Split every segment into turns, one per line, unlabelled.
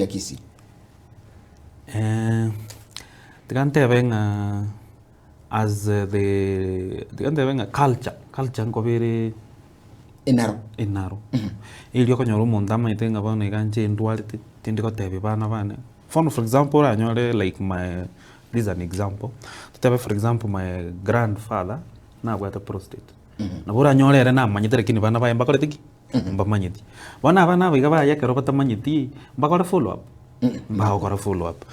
ya Kisii?
Tiga ntebe ng'a as the tiga ntebe ng'a culture, culture nkoba ere
Enaro.
enaro. Erio okonyora omonto amaete ng'a bono iga inche ndwarete tindi gotebia bana bane. Bono for example oranyore like my this is an example, totebe for example my grandfather nabwate prostate, nabo oranyore ere namanyete lakini bana baye mbakoreti ki? Mbamanyeti. Bono abana aba iga baye ekero batamanyeti, mbakore follow up? Mbagokora follow up.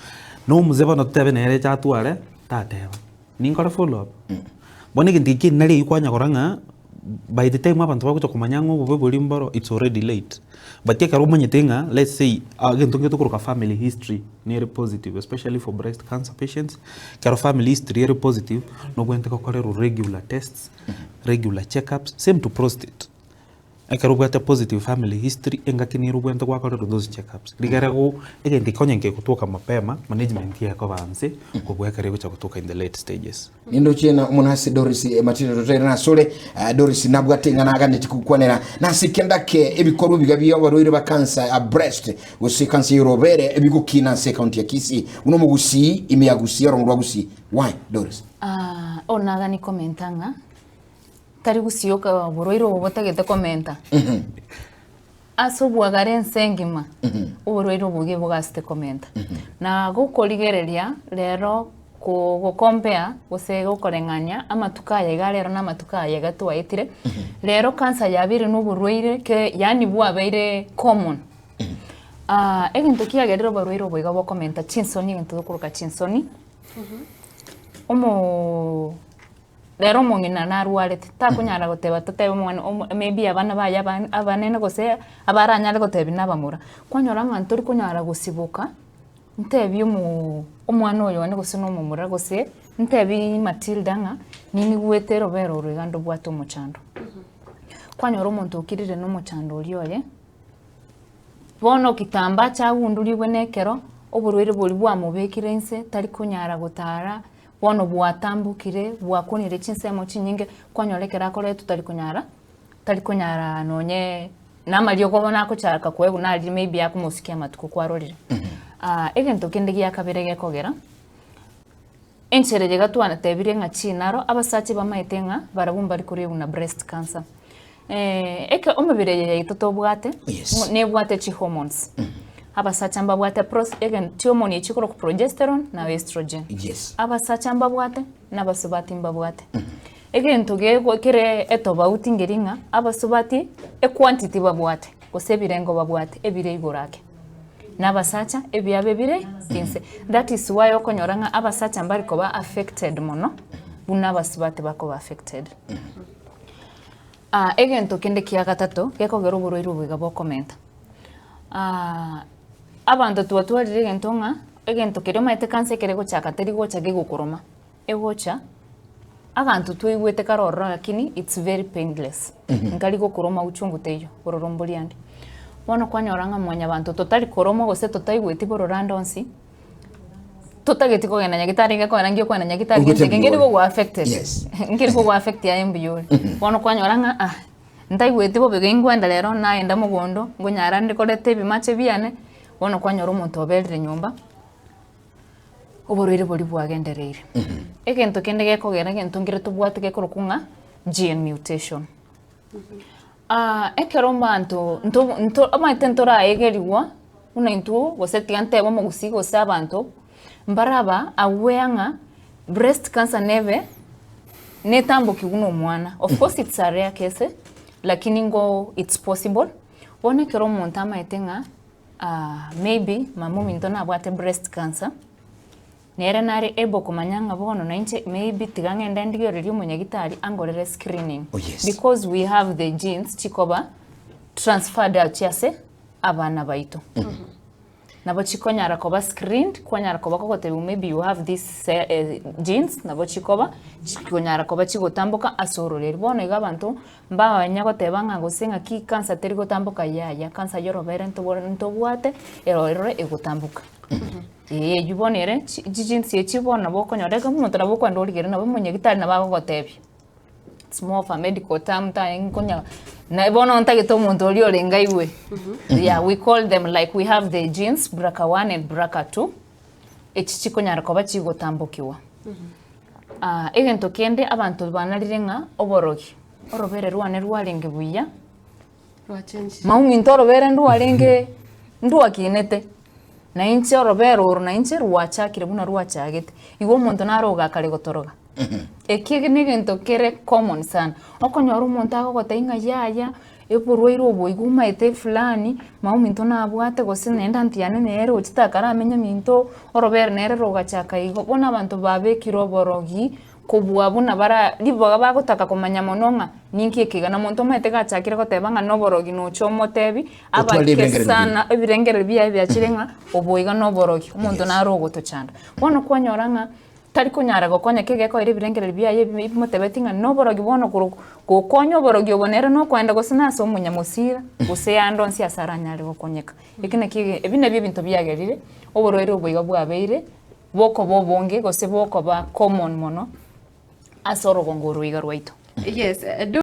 Na omosee bono totebe nere eche atware, tateba, ninkore follow up? Bono egento eke nari eywo kwanya korora ng'a by the time abanto bagocha komanya ng'a obobe boria mboro, it's already late. But ekero omanyete ng'a let's say egento nkere tokoroka family history nere positive especially for breast cancer patients, ekero family history ere positive, nobwenerete gokorerwa regular tests, regular check ups, same to prostate. Ekero obwate positive family history, engaki nere obwenerete gwakorerwa those check ups. Rigere go egento eke onye nkegotoka mapema, management ekoba nse kobua ekero egocha gotoka in the late stages.
Nindoche na omonasi Doris Matilda totaire nasore eh, Doris nabwate ing'ana aganeti gokwanera nase kenda ke ebikorwa biga bia abarwaire ba kansa ya breast gose kansa y'orobere ebigokina ase ekaunti ya Kisii buna omogusii ime ya Gusii orongo rwa Gusii why Doris
Ah, onagani komenta ng'a Tari gosioka oborwaire obo botagete komenta. Ase obwagare ense engima, oborwaire obo iga bogasete komenta. Na gokorigereria rero ko gocompare gose gokoreng'ania amatuko aya iga rero na amatuko aya iga twaetire, rero cancer yabeire na oborwaire ke yaani bwabeire common. Egento kiagerire oborwaire obo iga bokomenta chinsoni egento tokoroka chinsoni, omoo. Rero omong'ina narwarete, takonyara goteba totebe omwana omo maybe abana baye aba abanene gose abaranyare gotebia na abamura. Kwanyora ng'a ntori konyara gosiboka, ntebie omoo omwana oyo one gose na omomura gose ntebi Matilda ng'a ninigwete erobere oro iga ndobwate omochando. Kwanyora omonto okirire na omochando oria oye, Bono kitambo achagundurigwe nekero oborwaire boria bwamobekire inse, tari konyara gotara, bono bwatambokire, bwakunire chinsemo chinyinge, kwanyora ekero akoretwa tari konyara, tari konyara nonye na amariogo bono agochaka koegwa nari maybe akomosukia amatuko kwarorire. Egento kende gia kabere gekogera, enchera eye iga twanatebire ng'a chinaro, abasacha bamaete ng'a barabwo mbari korigwa na breast cancer. Eke omobere eye yaito tobwate,
Yes.
nebwate chihormones. Abasacha mbabwate pros egen chihormone echi chikorokwa progesterone na estrogen.
Yes.
Abasacha mbabwate na abasubati mbabwate. Egento gego kere etobauti nkeri ng'a abasubati equantity babwate gose ebirengo babwate ebire igoro ake, na abasacha ebiabo ebire inse. That is why okonyora ng'a abasacha mbari koba affected mono buna abasubati bakoba affected. Egento kende kia gatato gekogera oborwaire obo iga bokomenta, abanto twatwarire egento ng'a egento keria omanyete cancer ekere egochaka teri gocha gegokoroma, egocha abanto twaigwete kare ororo lakini it's very painless, nkari gokoroma uchungu teiyo, bororo mbori ande. Bono kwanyora ng'a mwanyabanto totari koromwa gose totaigweti bororo ande onsi, totageti kogenda nyagetari gekogera nki okogenda nyagetari
Ogocha
gento eke nkeri
mbuyore.
kogwa affected
Yes.
nkeri kogwa affect aye mbuyore bono kwanyora ng'a ah ntaigweti bobe iga inkwenda rero nagenda mogondo nkonyara nde koreta ebimache biane bono kwanyora omonto oberire nyomba oborwaire boria bwagendereire. Egento kende gekogera egento nkere tobwate gekorokwa ng'a gene mutation. Ekero abanto nto nto omanyete ntoraegerigwa buna intwe gose tiga ntebe omogusii gose abanto, mbaraba aware ng'a breast cancer nebe netamboki buna omwana. Of course it's a rare case, lakini ngo it's possible. Bono ekero omonto amaete ng'a maybe mama ominto nabwate breast cancer. Nere nare able komanya ng'a bono nainche maybe tiga ng'ende ndigererie omonyagitari angorere screening.
Oh, yes.
Because we have the genes chikoba transferred achia ase abana baito. Nabo chikonyara koba screened, kwanyara koba kogotebiwa maybe you have this eh, genes nabo chikoba chikonyara koba chigotamboka ase ororeri. Bono iga abanto mbanya goteba ng'a gose ng'aki cancer teri gotamboka yaya, cancer ya orobere ntobore ntobwate ero erore egotamboka. Ee, eyio bono ere chi chijinsi echi bono nabo okonyora ekero omonto nabo okoenda origereria nabo omonyagitari nabo agogotebia, it's more of a medical term ntaye nkonya. Na bono ntagete omonto oria orenge aigwe. Yeah, we call them like we have the genes BRCA1 and BRCA2 echi chikonyara koba chigotambokiwa. Ah, egento kende abanto banarire ng'a oborogi, orobere rwane rwarenge buya,
Rwachenchire.
mauminto orobere ndwarenge ndwakinete, na inche orobere oro na inche rwachakire buna rwachagete. Igo omonto naro ogakare gotoroga. Eki na egento kere common sana, okonyora omonto agogotebia ng'a yaya, oborwaire obo iga omaete fulani, mama ominto nabwate gose naende aunty yane nere ochete akaramenya minto, orobere nere rogachaka igo. Bono abanto babekire oborogi kobua buna bara ribaga bagotaka komanya mono ng'a ninki eke iga. Na omonto omanyete gachakire goteba ng'a noborogi noche omotebi,
Otware
abake
ebirengererio
sana ebirengererio biaye biachire ng'a obo iga noborogi, omonto naro ogotochanda. Bono kwanyora ng'a. Tari konyara gokonya ki egekoira ebirengererio biaye ebibe bimotebeti ng'a noborogi bono korwa gokonya oborogi obo nere nokoenda gose nase omonyamosira, gose ande onsi ase aranyare gokonyeka. Eki nakio ege ebi nabio ebinto biagerire, oborwaire obo iga bwabeire, bokoba obonge gose bokoba common mono, ase orogongo oro iga rwaito.
Yes,